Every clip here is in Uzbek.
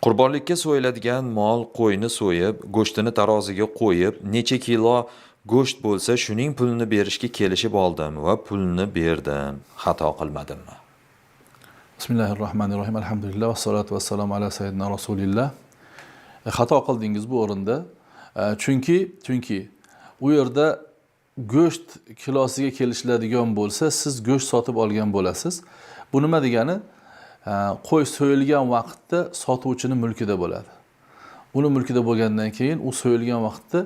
Qurbonlikka so'yiladigan mol qo'yni so'yib, go'shtini taroziga qo'yib, necha kilo go'sht bo'lsa, shuning pulini berishga kelishib oldim va pulni berdim. Xato qilmadimmi? Bismillahirrohmanirrohim. Alhamdulillah vassalotu vassalamu ala sayyidina rasulillah. Xato qildingiz bu o'rinda. Chunki u yerda go'sht kilosiga kelishiladigan bo'lsa, siz go'sht sotib olgan bo'lasiz. Bu nima degani? Qo'y so'yilgan vaqtda sotuvchini mulkida bo'ladi. Uni mulkida bo'lgandan keyin u so'yilgan vaqtda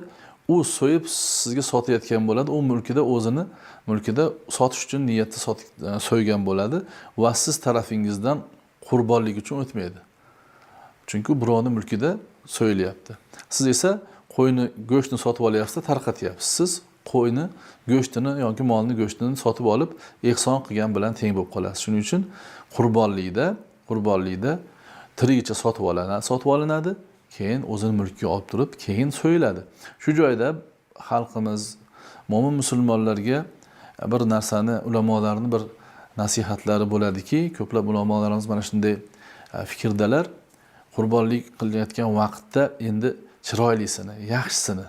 u so'yib sizga sotayotgan bo'ladi. U mulkida, o'zini mulkida sotish uchun niyatda so'ygan bo'ladi va siz tarafingizdan qurbonlik uchun o'tmaydi. Chunki birovning mulkida so'yilyapti. Siz esa qo'yni go'shtini sotib olyapsiz, tarqatyapsiz. Siz qo'yni go'shtini yoki molni go'shtini sotib olib ehson qilgan bilan teng bo'lib qolasiz. Shuning uchun qurbonlikda tirigicha sotib olinadi, keyin o'zini mulkiga olib turib, keyin so'yiladi. Shu joyda xalqimiz, mo'min musulmonlarga bir narsani, ulamolarning bir nasihatlari bo'ladiki, ko'plab ulamolarimiz mana shunday fikrdalar. Qurbonlik qilayotgan vaqtda endi chiroylisini, yaxshisini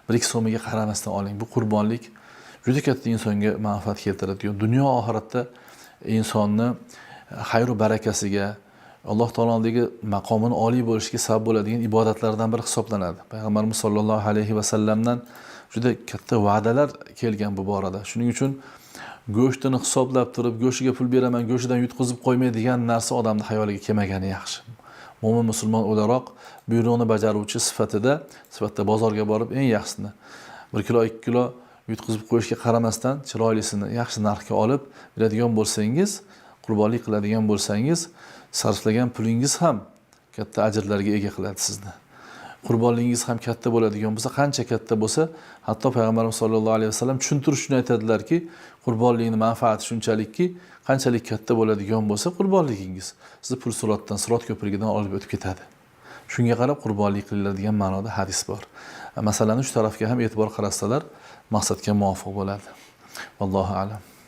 1-2 so'miga qaramasdan oling. Bu qurbonlik juda katta insonga manfaat keltiradi. Dunyo oxiratda insonni xayr va barakasiga, Alloh taolodagi maqomini oliy bo'lishiga sabab bo'ladigan ibodatlardan biri hisoblanadi. Payg'ambarimiz sollallohu alayhi va sallamdan juda katta va'dalar kelgan bu borada. Shuning uchun go'shtini hisoblab turib, go'shtiga pul beraman, go'shtidan yutqizib qo'ymay degan narsa odamning xayoliga kelmagani yaxshi. Mo'min musulmon o'laroq buyruqni bajaruvchi sifatida bozorga borib eng yaxshisini 1 kilo, 2 kilo yutqizib qo'yishga qaramasdan chiroylisini yaxshi narxga olib beradigan bo'lsangiz, qurbonlik qiladigan bo'lsangiz, sarflagan pulingiz ham katta ajrlarga ega qiladi sizni. Qurbonligingiz ham katta bo'ladigan bo'lsa, qancha katta bo'lsa, hatto Payg'ambarimiz sollallohu alayhi vasallam tushuntirish uchun aytadilarki, qurbonlikning manfaati shunchalikki, qanchalik katta bo'ladigan bo'lsa qurbonligingiz, sizni pul sirotdan, sirot ko'prigidan olib o'tib ketadi. Shunga qarab qurbonlik qilinadigan ma'noda hadis bor. Masalani shu tarafga ham e'tibor qaratsalar maqsadga muvofiq bo'ladi. Vallohu a'lam.